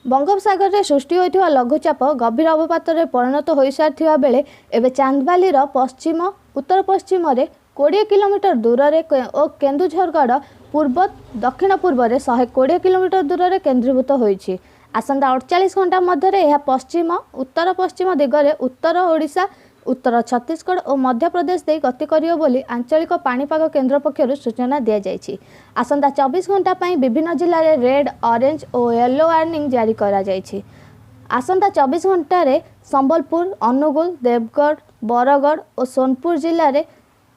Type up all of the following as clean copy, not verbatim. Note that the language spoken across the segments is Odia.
ବଙ୍ଗୋପସାଗରରେ ସୃଷ୍ଟି ହୋଇଥିବା ଲଘୁଚାପ ଗଭୀର ଅବପାତରେ ପରିଣତ ହୋଇସାରିଥିବା ବେଳେ ଏବେ ଚାନ୍ଦବାଲିର ପଶ୍ଚିମ ଉତ୍ତର ପଶ୍ଚିମରେ 20 କିଲୋମିଟର ଦୂରରେ ଓ କେନ୍ଦୁଝରଗଡ଼ ପୂର୍ବ ଦକ୍ଷିଣ ପୂର୍ବରେ 120 କିଲୋମିଟର ଦୂରରେ କେନ୍ଦ୍ରୀଭୂତ ହୋଇଛି। ଆସନ୍ତା 48 ଘଣ୍ଟା ମଧ୍ୟରେ ଏହା ପଶ୍ଚିମ ଉତ୍ତର ପଶ୍ଚିମ ଦିଗରେ ଉତ୍ତର ଓଡ଼ିଶା, ଉତ୍ତର ଛତିଶଗଡ଼ ଓ ମଧ୍ୟପ୍ରଦେଶ ଦେଇ ଗତି କରିବ ବୋଲି ଆଞ୍ଚଳିକ ପାଣିପାଗ କେନ୍ଦ୍ର ପକ୍ଷରୁ ସୂଚନା ଦିଆଯାଇଛି। ଆସନ୍ତା 24 ଘଣ୍ଟା ପାଇଁ ବିଭିନ୍ନ ଜିଲ୍ଲାରେ ରେଡ୍, ଅରେଞ୍ଜ ଓ ୟେଲୋ ୱାର୍ଣ୍ଣିଂ ଜାରି କରାଯାଇଛି। ଆସନ୍ତା 24 ଘଣ୍ଟାରେ ସମ୍ବଲପୁର, ଅନୁଗୁଳ, ଦେବଗଡ଼, ବରଗଡ଼ ଓ ସୋନପୁର ଜିଲ୍ଲାରେ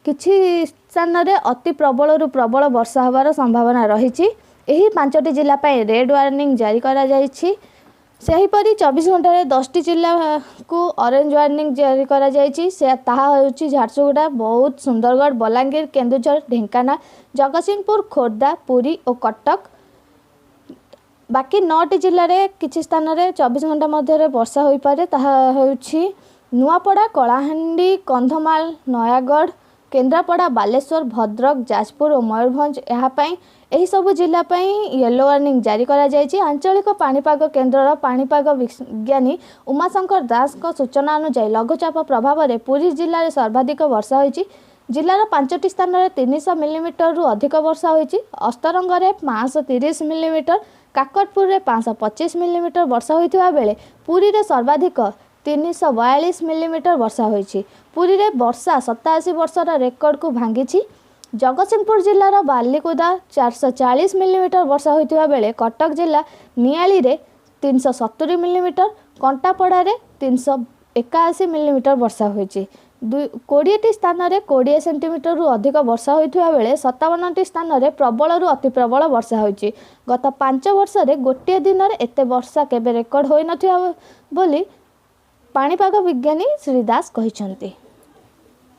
କିଛି ସ୍ଥାନରେ ଅତି ପ୍ରବଳରୁ ପ୍ରବଳ ବର୍ଷା ହେବାର ସମ୍ଭାବନା ରହିଛି। ଏହି 5ଟି ଜିଲ୍ଲା ପାଇଁ ରେଡ୍ ୱାର୍ଣ୍ଣିଂ ଜାରି କରାଯାଇଛି। ସେହିପରି 24 ଘଣ୍ଟାରେ 10ଟି ଜିଲ୍ଲାକୁ ଅରେଞ୍ଜ ୱାର୍ଣ୍ଣିଂ ଜାରି କରାଯାଇଛି। ସେ ତାହା ହେଉଛି ଝାରସୁଗୁଡ଼ା, ବୌଦ୍ଧ, ସୁନ୍ଦରଗଡ଼, ବଲାଙ୍ଗୀର, କେନ୍ଦୁଝର, ଢେଙ୍କାନାଳ, ଜଗତସିଂହପୁର, ଖୋର୍ଦ୍ଧା, ପୁରୀ ଓ କଟକ। ବାକି 9ଟି ଜିଲ୍ଲାରେ କିଛି ସ୍ଥାନରେ 24 ଘଣ୍ଟା ମଧ୍ୟରେ ବର୍ଷା ହୋଇପାରେ। ତାହା ହେଉଛି ନୂଆପଡ଼ା, କଳାହାଣ୍ଡି, କନ୍ଧମାଳ, ନୟାଗଡ଼, କେନ୍ଦ୍ରାପଡ଼ା, ବାଲେଶ୍ୱର, ଭଦ୍ରକ, ଯାଜପୁର ଓ ମୟୂରଭଞ୍ଜ। ଏହା ପାଇଁ ଏହିସବୁ ଜିଲ୍ଲା ପାଇଁ ୟେଲୋ ୱାର୍ଣ୍ଣିଂ ଜାରି କରାଯାଇଛି। ଆଞ୍ଚଳିକ ପାଣିପାଗ କେନ୍ଦ୍ରର ପାଣିପାଗ ବିଜ୍ଞାନୀ ଉମାଶଙ୍କର ଦାସଙ୍କ ସୂଚନା ଅନୁଯାୟୀ ଲଘୁଚାପ ପ୍ରଭାବରେ ପୁରୀ ଜିଲ୍ଲାରେ ସର୍ବାଧିକ ବର୍ଷା ହୋଇଛି। ଜିଲ୍ଲାର 5ଟି ସ୍ଥାନରେ 300 ମିଲିମିଟରରୁ ଅଧିକ ବର୍ଷା ହୋଇଛି। ଅସ୍ତରଙ୍ଗରେ 530 ମିଲିମିଟର, କାକଟପୁରରେ 525 ମିଲିମିଟର ବର୍ଷା ହୋଇଥିବା ବେଳେ ପୁରୀରେ ସର୍ବାଧିକ 342 ମିଲିମିଟର ବର୍ଷା ହୋଇଛି। ପୁରୀରେ ବର୍ଷା 87 ବର୍ଷର ରେକର୍ଡକୁ ଭାଙ୍ଗିଛି। ଜଗତସିଂହପୁର ଜିଲ୍ଲାର ବାଲିକୁଦା 440 ମିଲିମିଟର ବର୍ଷା ହୋଇଥିବା ବେଳେ କଟକ ଜିଲ୍ଲା ନିଆଳିରେ 370 ମିଲିମିଟର, କଣ୍ଟାପଡ଼ାରେ 381 ମିଲିମିଟର ବର୍ଷା ହୋଇଛି। 20ଟି ସ୍ଥାନରେ 20 ସେଣ୍ଟିମିଟରରୁ ଅଧିକ ବର୍ଷା ହୋଇଥିବା ବେଳେ 57ଟି ସ୍ଥାନରେ ପ୍ରବଳରୁ ଅତି ପ୍ରବଳ ବର୍ଷା ହୋଇଛି। ଗତ 5 ବର୍ଷରେ ଗୋଟିଏ ଦିନରେ ଏତେ ବର୍ଷା କେବେ ରେକର୍ଡ ହୋଇନଥିବା ବୋଲି ପାଣିପାଗ ବିଜ୍ଞାନୀ ଶ୍ରୀ ଦାସ କହିଛନ୍ତି।